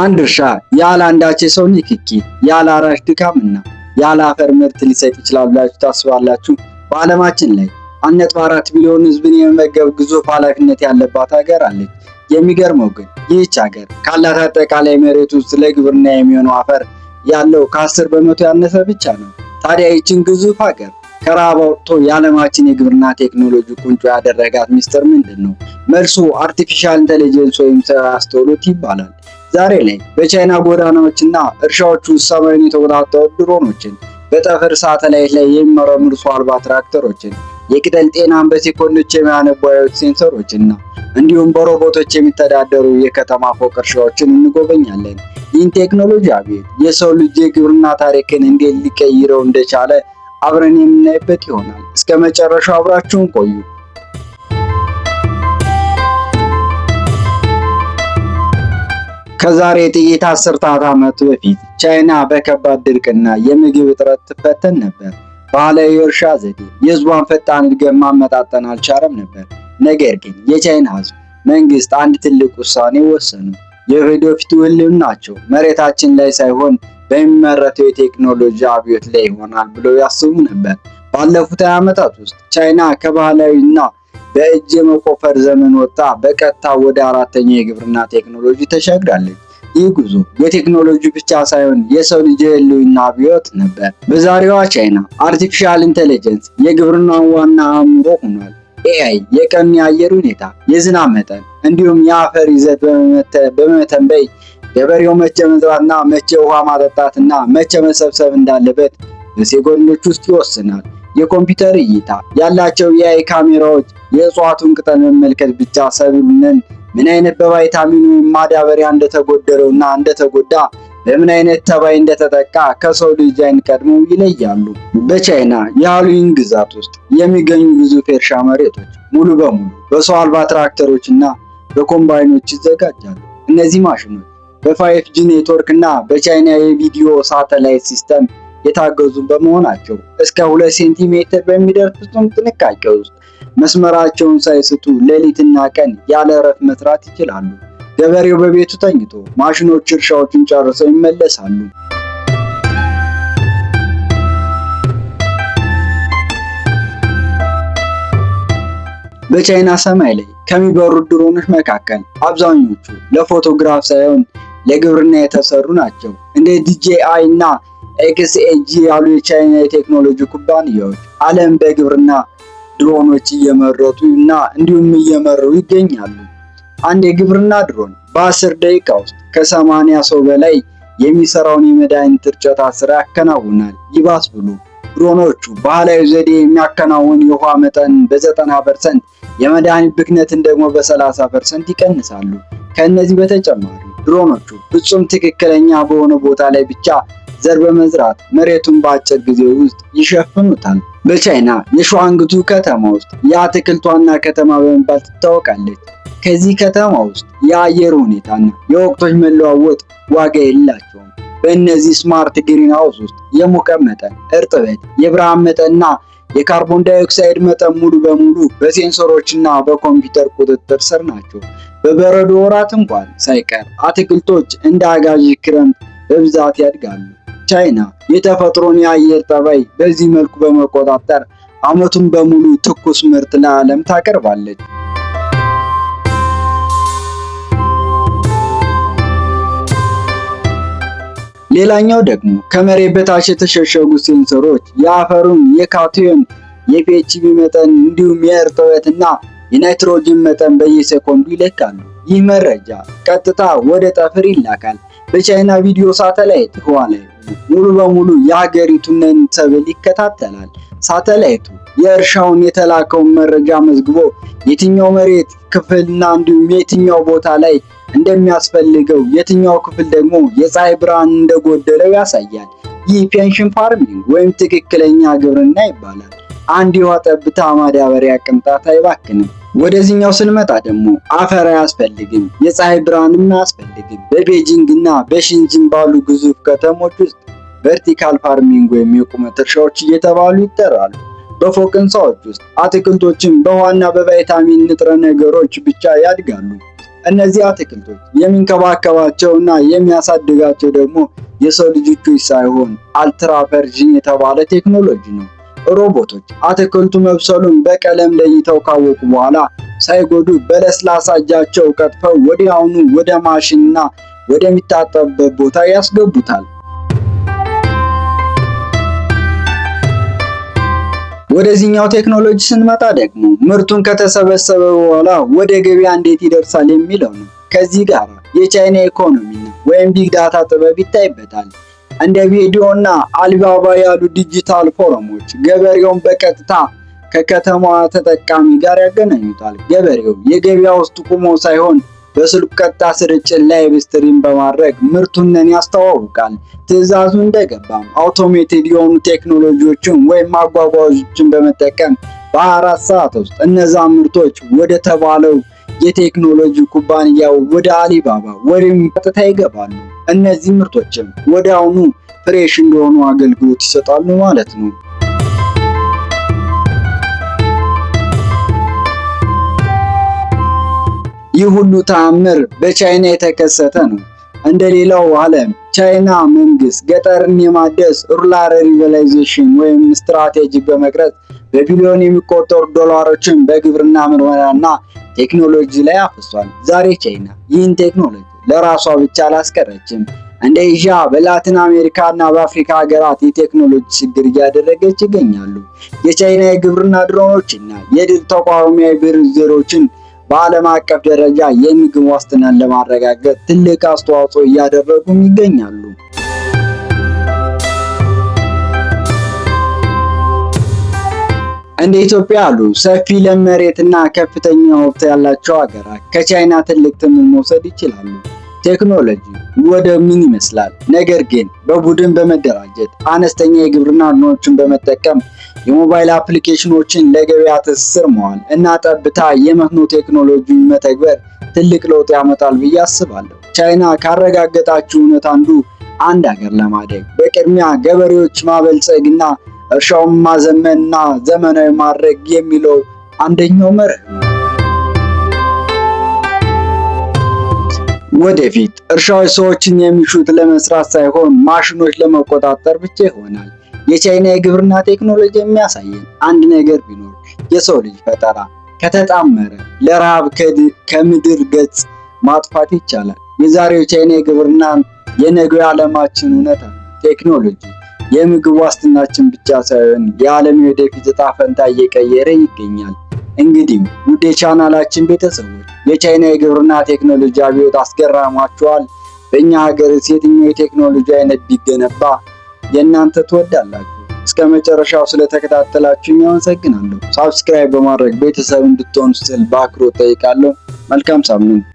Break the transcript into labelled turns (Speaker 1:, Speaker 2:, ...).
Speaker 1: አንድ እርሻ ያለ አንዳች የሰው ንክኪ፣ ያለ አራሽ ድካምና ያለ አፈር ምርት ሊሰጥ ይችላል ብላችሁ ታስባላችሁ? በዓለማችን ላይ 1.4 ቢሊዮን ሕዝብን የመመገብ ግዙፍ ኃላፊነት ያለባት ሀገር አለች። የሚገርመው ግን ይህች ሀገር ካላት አጠቃላይ መሬት ውስጥ ለግብርና የሚሆነው አፈር ያለው ከ10% ያነሰ ብቻ ነው። ታዲያ ይህችን ግዙፍ ሀገር ከረሃብ አውጥቶ የዓለማችን የግብርና ቴክኖሎጂ ቁንጮ ያደረጋት ሚስጥር ምንድን ነው? መልሱ artificial intelligence ወይም ሰው አስተውሎት ይባላል። ዛሬ ላይ በቻይና ጎዳናዎችና እርሻዎች ውስጥ ሰማዩን የተቆጣጠሩ ድሮኖችን፣ በጠፈር ሳተላይት ላይ የሚመረምሩ ሰው አልባ ትራክተሮችን፣ የቅጠል ጤናን በሴኮንዶች የሚያነቡ IoT ሴንሰሮችና እንዲሁም በሮቦቶች የሚተዳደሩ የከተማ ፎቅ እርሻዎችን እንጎበኛለን። ይህን ቴክኖሎጂ አብዮት የሰው ልጅ የግብርና ታሪክን እንዴት ሊቀይረው እንደቻለ አብረን የምናይበት ይሆናል። እስከ መጨረሻው አብራችሁን ቆዩ። ከዛሬ ጥቂት አስርታት ዓመት በፊት ቻይና በከባድ ድርቅና የምግብ እጥረት ትፈተን ነበር። ባህላዊ የእርሻ ዘዴ የሕዝቧን ፈጣን እድገት ማመጣጠን አልቻለም ነበር። ነገር ግን የቻይና ሕዝብ መንግስት አንድ ትልቅ ውሳኔ ወሰኑ። የወደፊቱ ህልውናቸው መሬታችን ላይ ሳይሆን በሚመረተው የቴክኖሎጂ አብዮት ላይ ይሆናል ብለው ያስቡ ነበር። ባለፉት 20 ዓመታት ውስጥ ቻይና ከባህላዊና በእጅ የመቆፈር ዘመን ወጥታ በቀጥታ ወደ አራተኛው የግብርና ቴክኖሎጂ ተሻግራለች። ይህ ጉዞ የቴክኖሎጂ ብቻ ሳይሆን የሰው ልጅ የህልውና አብዮት ነበር። በዛሬዋ ቻይና artificial intelligence የግብርናን ዋና አእምሮ ሆኗል። AI የቀኑ የአየር ሁኔታ፣ የዝናብ መጠን እንዲሁም የአፈር ይዘት በመተንበይ ገበሬው መቼ መዝራትና መቼ ውሃ ማጠጣትና መቼ መሰብሰብ እንዳለበት በሴኮንዶች ውስጥ ይወስናል። የኮምፒውተር እይታ ያላቸው የ AI ካሜራዎች የእጽዋቱን ቅጠል መመልከት ብቻ ሰብሉን ምን አይነት በቫይታሚን ወይም ማዳበሪያ እንደተጎደለውና እንደተጎዳ በምን አይነት ተባይ እንደተጠቃ ከሰው ልጅ አይን ቀድመው ይለያሉ። በቻይና የሃሉይን ግዛት ውስጥ የሚገኙ ግዙፍ የእርሻ መሬቶች ሙሉ በሙሉ በሰው አልባ ትራክተሮች እና በኮምባይኖች ይዘጋጃሉ። እነዚህ ማሽኖች በ 5G network እና በቻይና የቪዲዮ ሳተላይት system የታገዙ በመሆናቸው እስከ 2 ሴንቲሜትር በሚደርስ ፍጹም ጥንቃቄ ውስጥ መስመራቸውን ሳይስቱ ሌሊትና ቀን ያለ እረፍት መስራት ይችላሉ። ገበሬው በቤቱ ተኝቶ ማሽኖች እርሻዎችን ጨርሰው ይመለሳሉ። በቻይና ሰማይ ላይ ከሚበሩ ድሮኖች መካከል አብዛኞቹ ለፎቶግራፍ ሳይሆን ለግብርና የተሰሩ ናቸው። እንደ DJI እና XAG ያሉ የቻይና የቴክኖሎጂ ኩባንያዎች ዓለም በግብርና ድሮኖች እየመረጡ እና እንዲሁም እየመሩ ይገኛሉ። አንድ የግብርና ድሮን በ10 ደቂቃ ውስጥ ከ80 ሰው በላይ የሚሰራውን የመድኃኒት እርጨታ ስራ ያከናውናል። ይባስ ብሎ ድሮኖቹ ባህላዊ ዘዴ የሚያከናውን የውሃ መጠን በ90%፣ የመድኃኒት ብክነትን ደግሞ በ30% ይቀንሳሉ። ከእነዚህ በተጨማሪ ድሮኖቹ ፍጹም ትክክለኛ በሆነ ቦታ ላይ ብቻ ዘር በመዝራት መሬቱን በአጭር ጊዜ ውስጥ ይሸፍኑታል። በቻይና የሹዋንግቱ ከተማ ውስጥ የአትክልት ዋና ከተማ በመባል ትታወቃለች። ከዚህ ከተማ ውስጥ የአየር ሁኔታና የወቅቶች መለዋወጥ ዋጋ የላቸውም። በእነዚህ smart greenhouse ውስጥ የሙቀት መጠን፣ እርጥበት፣ የብርሃን መጠንና የካርቦን ዳይኦክሳይድ መጠን ሙሉ በሙሉ በሴንሰሮችና በኮምፒውተር ቁጥጥር ስር ናቸው። በበረዶ ወራት እንኳን ሳይቀር አትክልቶች እንደ አጋዥ ክረምት በብዛት ያድጋሉ። ቻይና የተፈጥሮን የአየር ጠባይ በዚህ መልኩ በመቆጣጠር ዓመቱን በሙሉ ትኩስ ምርት ለዓለም ታቀርባለች። ሌላኛው ደግሞ ከመሬት በታች የተሸሸጉ ሴንሰሮች የአፈሩን የካቲዮን የ pH መጠን እንዲሁም የእርጥበትና የናይትሮጅን መጠን በየሴኮንዱ ይለካሉ። ይህ መረጃ ቀጥታ ወደ ጠፈር ይላካል። በቻይና ቪዲዮ ሳተላይት ህዋ ላይ ሙሉ በሙሉ የሀገሪቱን ሰብል ይከታተላል። ሳተላይቱ የእርሻውን የተላከውን መረጃ መዝግቦ የትኛው መሬት ክፍልና እንዲሁም የትኛው ቦታ ላይ እንደሚያስፈልገው የትኛው ክፍል ደግሞ የፀሐይ ብርሃን እንደጎደለው ያሳያል። ይህ precision farming ወይም ትክክለኛ ግብርና ይባላል። አንድ የውሃ ጠብታ ማዳበሪያ ቅንጣት አይባክንም። ወደዚህኛው ስንመጣ ደግሞ አፈር አያስፈልግም፣ የፀሐይ ብርሃንም አያስፈልግም። በቤጂንግ እና በሼንዥን ባሉ ግዙፍ ከተሞች ውስጥ vertical farming ወይም የቁመት እርሻዎች እየተባሉ ይጠራሉ። በፎቅ ህንፃዎች ውስጥ አትክልቶችን በውሃና በቫይታሚን ንጥረ ነገሮች ብቻ ያድጋሉ። እነዚህ አትክልቶች የሚንከባከባቸውና የሚያሳድጋቸው ደግሞ የሰው ልጆች ሳይሆን ultra precision የተባለ ቴክኖሎጂ ነው። ሮቦቶች አትክልቱ መብሰሉን በቀለም ለይተው ካወቁ በኋላ ሳይጎዱ በለስላሳ እጃቸው ቀጥፈው ወዲያውኑ ወደ ማሽንና ወደሚታጠብበት ቦታ ያስገቡታል። ወደዚህኛው ቴክኖሎጂ ስንመጣ ደግሞ ምርቱን ከተሰበሰበ በኋላ ወደ ገበያ እንዴት ይደርሳል የሚለው ነው። ከዚህ ጋር የቻይና ኢኮኖሚና ወይም big data ጥበብ ይታይበታል። እንደ ቢዱና አሊባባ ያሉ digital platform ኦች ገበሬውን በቀጥታ ከከተማዋ ተጠቃሚ ጋር ያገናኙታል። ገበሬው የገበያ ውስጥ ቆሞ ሳይሆን በስልኩ ቀጥታ ስርጭት live stream በማድረግ ምርቱን ያስተዋውቃል። ትዕዛዙ እንደገባም automated የሆኑ ቴክኖሎጂዎችን ወይም ማጓጓዦችን በመጠቀም በ24 ሰዓት ውስጥ እነዛ ምርቶች ወደ ተባለው የቴክኖሎጂ ኩባንያው ወደ አሊባባ ወይም ቀጥታ ይገባሉ። እነዚህ ምርቶችም ወዲያውኑ fresh እንደሆኑ አገልግሎት ይሰጣሉ ማለት ነው። ይህ ሁሉ ተአምር በቻይና የተከሰተ ነው። እንደ ሌላው ዓለም ቻይና መንግስት ገጠርን የማደስ rural revitalization ወይም ስትራቴጂ በመቅረጽ በቢሊዮን የሚቆጠሩ ዶላሮችን በግብርና ምርመራና ቴክኖሎጂ ላይ አፍሷል። ዛሬ ቻይና ይህን ቴክኖሎጂ ለራሷ ብቻ አላስቀረችም። እንደ ኤዥያ፣ በላቲን አሜሪካ እና በአፍሪካ ሀገራት የቴክኖሎጂ ሽግግር እያደረገች ይገኛሉ። የቻይና የግብርና ድሮኖችና የድርቅ ተቋቋሚ ዘሮችን በዓለም አቀፍ ደረጃ የምግብ ዋስትናን ለማረጋገጥ ትልቅ አስተዋጽኦ እያደረጉም ይገኛሉ። እንደ ኢትዮጵያ ያሉ ሰፊ ለም መሬትና ከፍተኛ ሀብት ያላቸው ሀገራት ከቻይና ትልቅ ትምህርት መውሰድ ይችላሉ። ቴክኖሎጂ ወደ ምን ይመስላል? ነገር ግን በቡድን በመደራጀት አነስተኛ የግብርና ድሮኖችን በመጠቀም የሞባይል application ኦችን ለገበያ ትስስር መዋል እና ጠብታ የመስኖ ቴክኖሎጂ መተግበር ትልቅ ለውጥ ያመጣል ብዬ አስባለሁ። ቻይና ካረጋገጣችው እውነት አንዱ አንድ ሀገር ለማደግ በቅድሚያ ገበሬዎች ማበልጸግና እርሻውን ማዘመንና ዘመናዊ ማድረግ የሚለው አንደኛው መርህ ነው። ወደፊት እርሻዎች ሰዎችን የሚሹት ለመስራት ሳይሆን ማሽኖች ለመቆጣጠር ብቻ ይሆናል። የቻይና የግብርና ቴክኖሎጂ የሚያሳየን አንድ ነገር ቢኖር የሰው ልጅ ፈጠራ ከተጣመረ ለረሃብ ከምድር ገጽ ማጥፋት ይቻላል። የዛሬው የቻይና የግብርና የነገው የዓለማችን እውነታ ነው። ቴክኖሎጂ የምግብ ዋስትናችን ብቻ ሳይሆን የዓለም የወደፊት ዕጣ ፈንታ እየቀየረ ይገኛል። እንግዲህ ውድ የቻናላችን ቤተሰቦች የቻይና የግብርና ቴክኖሎጂ አብዮት አስገርሟችኋል? በእኛ ሀገር የትኛው የቴክኖሎጂ አይነት ቢገነባ የእናንተ ትወዳላችሁ? እስከ መጨረሻው ስለተከታተላችሁኝ አመሰግናለሁ። Subscribe በማድረግ ቤተሰብ እንድትሆኑ ስል በአክብሮት እጠይቃለሁ። መልካም ሳምንት።